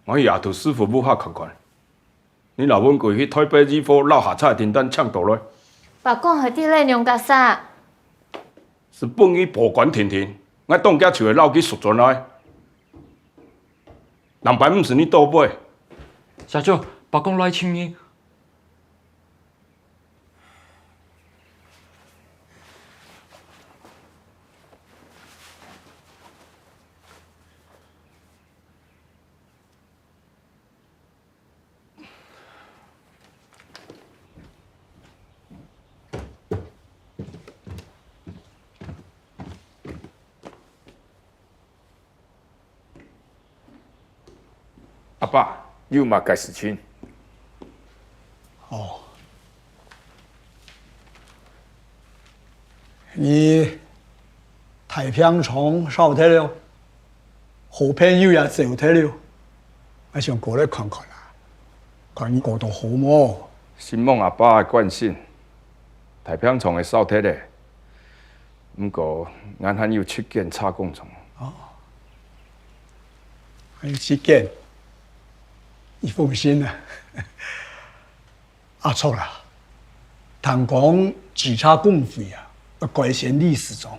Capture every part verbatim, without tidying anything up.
𠊎去阿土師傅屋下看看。你摎文貴去台北日報落下冊个訂單搶倒來。伯公係佇咧仰結煞？係分你保管定定，𠊎當遽就會摎佢贖轉來。人牌毋係你倒買。社長，伯公來尋你。 阿伯，有麼个事情？哦，你大病床燒忒了，好朋友也走忒了，𠊎想過來看看啊，看你過到好無？承蒙阿伯个關心，大病床係燒忒了，毋過𠊎還有七間車工廠。 哦，還有七間，你放心啊。啊，著啦，聽講稽查公會啊，愛改選理事長，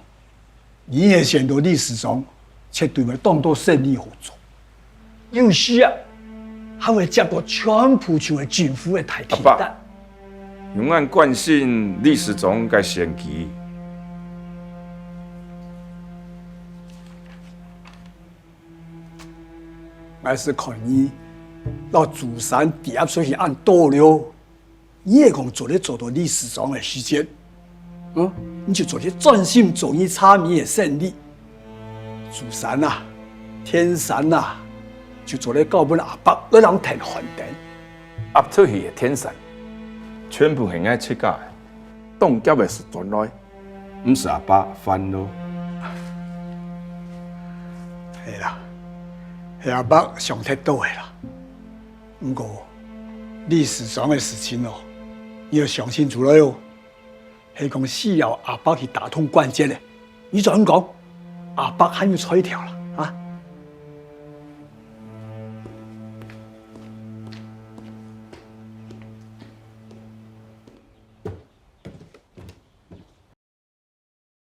你若選到理事長，絕對會當多生理好做。 有時啊，還會接到全部就係政府个大訂單。阿伯，有恁關心理事長个選舉？𠊎係看你摎朱山跌出去恁多了， 你係講做得做到理事長个時節，嗯，你就做得專心做你茶米个生理。朱山啊，田山啊，就做得交分阿伯來摎𠊎𢯭。壓出去个田山，全部係𠊎自家个，當遽个係轉來，毋使阿伯煩惱。係啦，係阿伯想忒多个啦。 毋過，理事長个事情哦，你愛想清楚來哦。係講需要阿伯去打通關節个，你再講，阿伯還有在條啦，啊！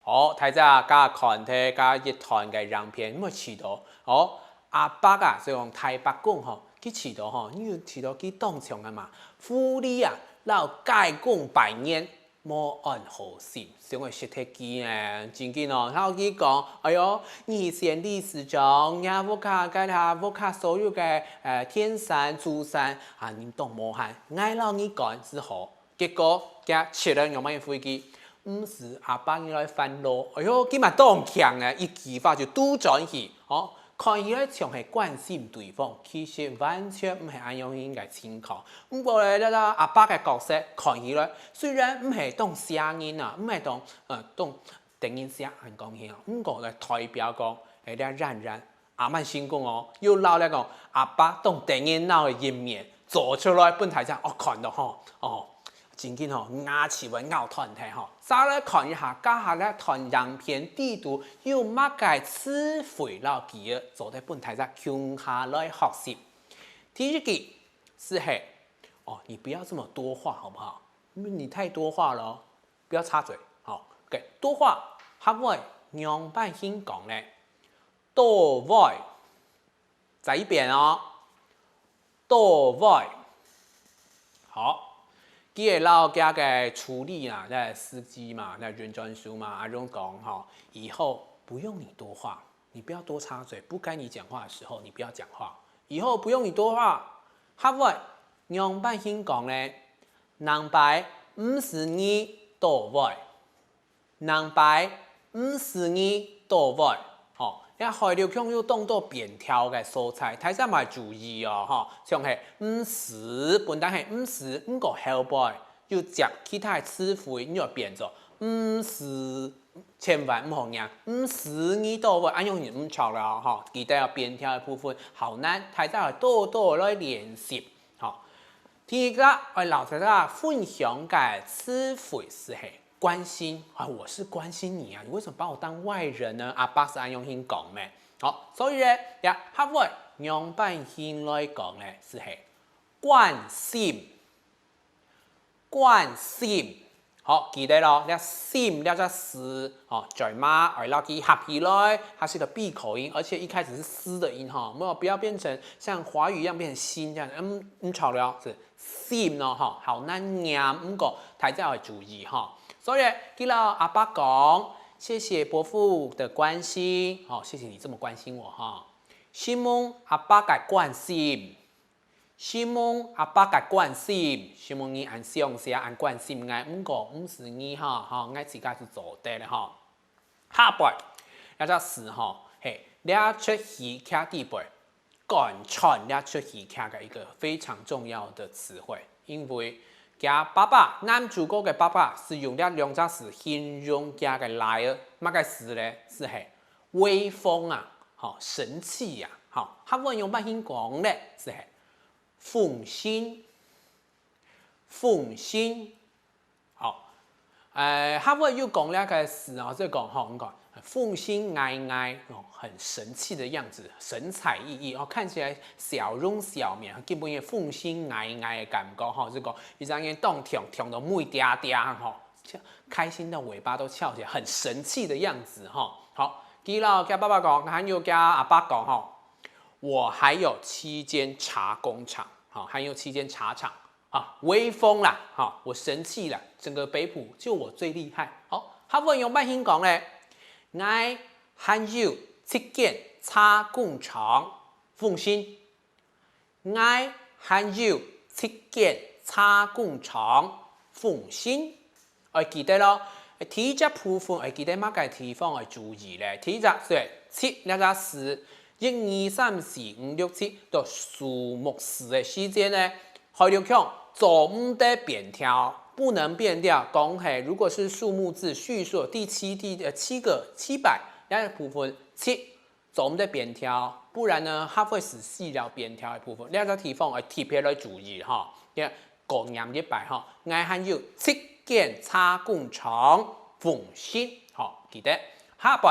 好，大家加看忒加一段个影片，有無試著？哦，阿伯啊，所以講大伯公吼，佢試著吼，你有試著佢當像个嘛？狐狸啊，摎雞公拜年，無安好心，想愛食忒佢呢，正經哦，摎佢講，哎喲，你選理事長，若屋下該下屋下所有个呃田產、資產啊，你都無閒，𠊎摎你管就好。 結果，佢食了仰般个回佢，毋使阿伯你來煩惱。哎喲，佢嘛當強欸，一句話就堵轉去，吼，看起來像係關心對方，其實完全毋係恁樣形个情況。毋過咧，這個阿伯个角色看起來，雖然毋係當嚇人啊，毋係當，呃，當得人惜恁講起啊，毋過來代表講，哎，這冉冉 阿嬤成功哦，又摎這個阿伯當得人惱个一面做出來，分大家哦看著吼，哦，正經吼，牙齒會咬斷忒吼。再來看一下，這下這段影片底肚有麼个詞彙摎句仔，做得分大家共下來學習。第一句就係，哦，你不要這麼多話好不好？你太多話了哦，不要插嘴。好，OK，多話，客話仰般形講呢？ 多話，再一遍哦，多話。好，佢係摎佢个助理啊，該司機嘛，該運轉手嘛，恁樣講吼，以後不用你多話，你不要多插嘴，不該你講話的時候，你不要講話。以後不用你多話，客話，仰般形講呢？人牌毋使你多話。 人牌毋使你多話。吼，這海陸腔有當多變調个所在，大家嘛注意哦，吼，像係毋使，本來係毋使，毋過後背又接其他詞彙，你就變做毋使，千萬毋好念，毋使你多話，恁樣就毋著了，吼，記得愛變調个部分，好難，大家愛多多來練習，吼。 第二個，愛摎大家分享个詞彙就係關心。啊，我是關心你啊，你為什麼把我當外人呢？阿伯係恁樣形講咩？好，所以呢，這客話仰般形來講呢？就係關心，關心。好，記得咯，這心這隻字，好，嘴巴愛摎佢合起來，它是個閉口音，而且一開始是s的音哈，沒有，不要變成像華語一樣變成心這樣，嗯，嗯，吵了，是心咯，哈，好難念，毋過大家要注意哈。所以，佢摎阿伯講，謝謝伯父的關心，好，謝謝你這麼關心我哈。 希望阿伯个關心，希望阿伯个關心，希望你恁想，係恁關心𠊎，毋過毋使你哈，哈，𠊎自家就做得了哈。下背，這隻字哈，係這齣戲劇底背，貫穿這齣戲劇个一個非常重要的詞彙，因為厥爸爸，男主角个爸爸係用這兩隻字形容厥个倈仔，麼个字呢？就係 威風啊，好，神氣呀，好，客話仰般形講呢？就係風神，風神，好，欸，客話又講這個字哦，就講吼，你看風神𠊎𠊎哦，很神氣的樣子，神采奕奕哦，看起來笑容笑面，根本有風神𠊎𠊎的感覺吼，就講一隻人當暢暢到尾嗲嗲吼，開心到尾巴都翹起來，很神氣的樣子吼。好，佢摎厥爸爸講，還有厥阿伯講吼，我還有七間茶工廠，好，還有七間茶廠啊，威風啦，好，我神氣啦，整個北埔就我最厲害。好，客話仰般形講呢？𠊎還有七間茶工廠，風神。 𠊎還有七間茶工廠，風神。愛記得咯，第一隻部分愛記得麼个地方愛注意咧？第一隻係七這隻字，一二三四五六七，到數目字个時節呢，海陸腔做毋得變調，不能變調。講係如果是數目字序數第七、第呃七個七百，這部分七 做毋得變調，不然呢，客話係死了變調个部分。這隻地方愛特別來注意哈，愛過唸一擺哈。𠊎還有七間茶工廠，風神，好，記得。下背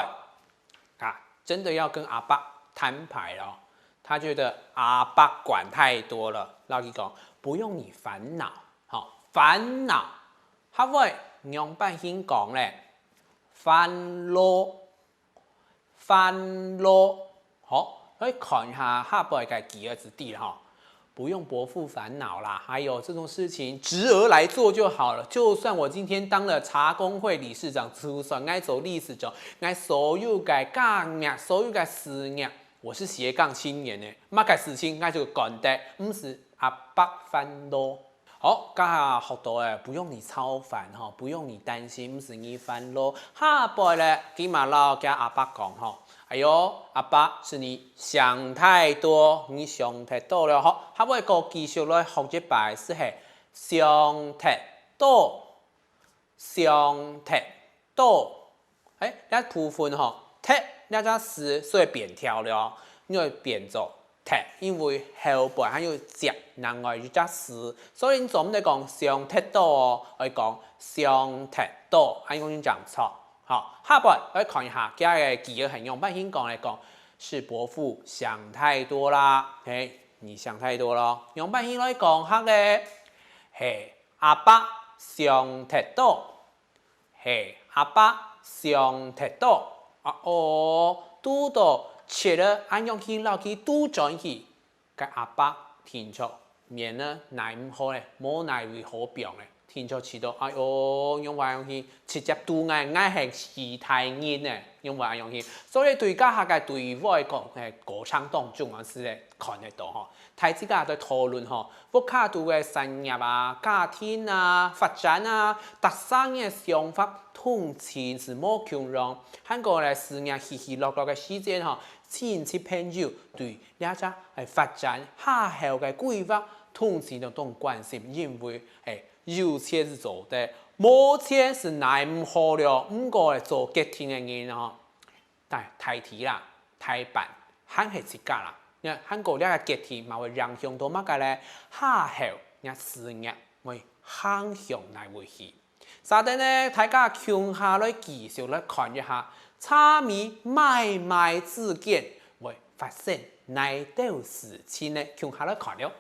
啊，真的要跟阿伯攤牌咯。他覺得阿伯管太多了，摎佢講，不用你煩惱，好，煩惱。客話仰般形講咧？煩惱。 煩惱。好，來看一下下背个句仔字底哈。不用伯父煩惱啦，還有這種事情侄兒來做就好了。就算我今天當了茶工會理事長，就算𠊎做理事長，𠊎所有个家業，所有个事業，我是斜槓青年呢，麼个事情𠊎就幹得，毋使阿伯煩惱。 好，這下學到了，不用你操煩哈，不用你擔心，毋使你煩惱。下背咧，佢嘛摎厥阿伯講吼，哎喲，阿伯，是你想太多，你想忒多了吼。下背過繼續來學一擺，就係想忒多，想忒 多。欸，這部分吼，忒這隻字所以變調了，你愛變做忒，因為後背還有接另外一隻字，所以你做毋得講想忒多哦，愛講想忒多，恁樣正著。好，下背來看一下，厥个句仔係仰般形講來講，是伯父想太多啦，嘿，你想太多了。仰般形來講客咧？嘿，阿伯想忒多。 嘿，阿伯想忒多。啊哦，堵到七仔，恁樣去摎佢堵轉去。該阿伯定著面仔耐毋好咧，無哪位好放咧，定著試著，哎喲，仰會恁樣去直接堵𠊎，𠊎係其他人呢，仰會恁樣去。所以對這下个對話个過程當中啊，係咧看得到吼。 大自家在討論吼，屋下肚个產業啊、家庭啊、發展啊，逐儕个想法通常係無共樣。還過咧，事業起起落落个時節吼，親戚朋友對這隻發展下後个規劃，通常都當關心，因為欸，有錢係做得，無錢係耐毋好了。毋過咧，做決定个人吼， 大大體啦，大半還係自家啦。你看，還過這個決定嘛會影響到麼个咧？下後若事業會行向哪位去？續等呢，大家共下來繼續來看一下，柴米買賣之間會發生哪兜事情呢？共下來看了。